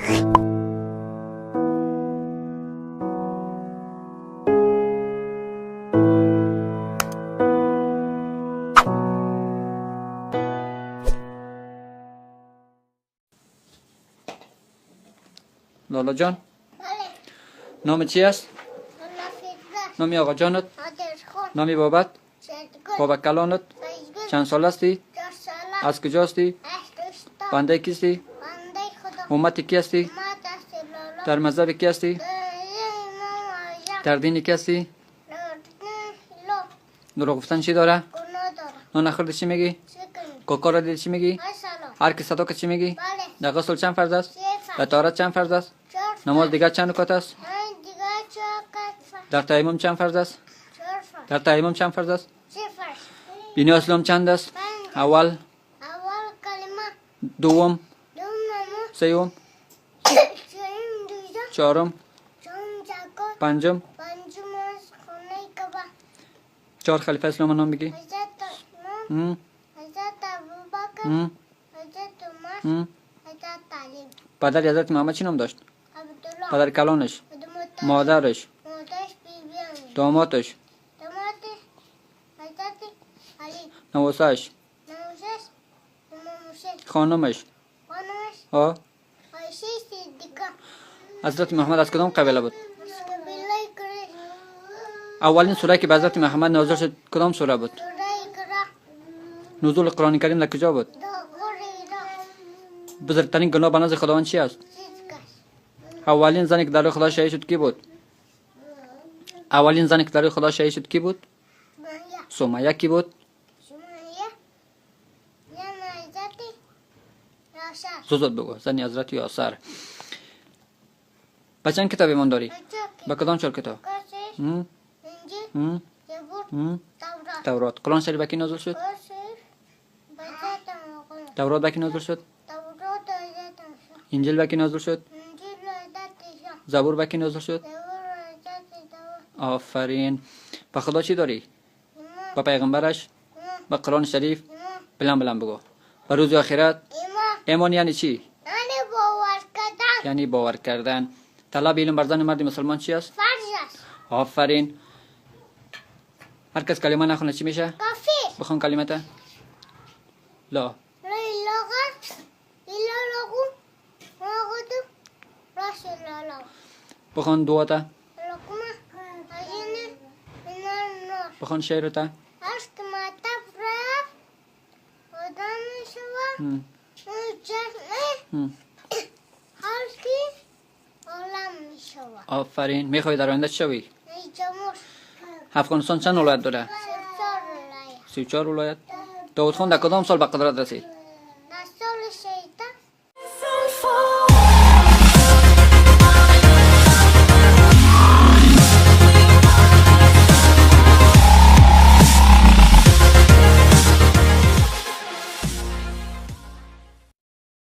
لالا جان، بله. نام چی است؟ لالا. نامی آقا جانت؟ آدرخون. نامی بابت؟ شدگل. بابا کلانت؟ فیضگل. چند سال هستی؟ 4 ساله. از کجا هستی؟ از روستا. بنده کیستی؟ بنده خدا. امت کی هستی؟ ما دست لالا. در مذهب کی هستی؟ در امام اعظم. در دین کی هستی؟ در دین لا. دروغ گفتن چی داره؟ گناه داره. نان نخورده چی میگی؟ چه کنی؟ کوکا را دیدی چی میگی؟ سلام. هر کی صدا که چی میگی؟ بله. در غسل چند فرض است؟ سه در فرض. طهارت چند فرض است؟ 4. نماز دیگر چند رکعت است؟ من دیگه 4 فرض. در تیمم چند فرض است؟ 4 فرض. در تیمم چند فرض است؟ 3 فرض. دین اسلام چند است؟ 5. اول، اول کلمه. دوم، دوم نماز. سوم، سوم روزه. چهارم، چهارم زکات. پنجم. پنجم از خانه کعبه. چهار خلیفه اسلام نام بگی. حضرت عثمان، حضرت ابوبکر، حضرت عمر، حضرت علی. پدر حضرت محمد چی نام داشت؟ عبدالله. پدر کلانش، عبدالمطلب. مادرش، مادرش بیبی آمنه. دامادش، دامادش حضرت علی. نواسش، نواسش امام حسین. خانمش، خانمش ها. عایشه صدیقه. حضرت محمد از کدام قبیله بود؟ از قبیله قریش. اولین سوره که به حضرت محمد نازل شد کدام سوره بود؟ سوره اقرا. نزول قرآن کریم در کجا بود؟ در غار حرا. بزرگترین گناه به نزد خداوند چی است؟ شرک است. اولین زنی که در راه خدا شهید شد کی بود؟ اولین زنی که در راه خدا شهید شد کی بود؟ سمیه. سمیه کی بود؟ سمیه زن حضرت یاسر. زود بگو. زن حضرت یاسر. به چند کتاب ایمان داری؟ به کدام چهار کتاب؟ قرآن، انجیل، زبور، تورات. تورات. قرآن شریف به کی نازل شد؟ قرآن شریف به حضرت محمد. تورات به کی نازل شد؟ تورات حضرت موسی. انجیل به کی نازل شد؟ انجیل حضرت عیسی. زبور به کی نازل شد؟ زبور حضرت داوود. آفرین. به خدا چی داری؟ ایمان. به پیغمبرش؟ ایمان. به قرآن شریف؟ ایمان. بلند بلند بگو. به روز آخرت؟ ایمان. ایمان یعنی چی؟ یعنی باور کردن. یعنی باور کردن. طلب علم بر زن مرد مسلمان چی است؟ فرض است. آفرین. هر کس کلمه نخونه چی میشه؟ کافر. بخون کلمته. لا. لا اله الا الله محمد رسول الله. بخون دعاته. لقمه عینه من النار. بخون شعرته. اشک مطب رفت آدم شود مجرم خلقی عالم می شود. آفرین. میخوای در آینده چی شوی؟ جمهور. افغانستان چند ولایت داره؟ 34 ولایت. 34 ولایت. داود خان در کدام سال به قدرت رسید؟ در سال 16.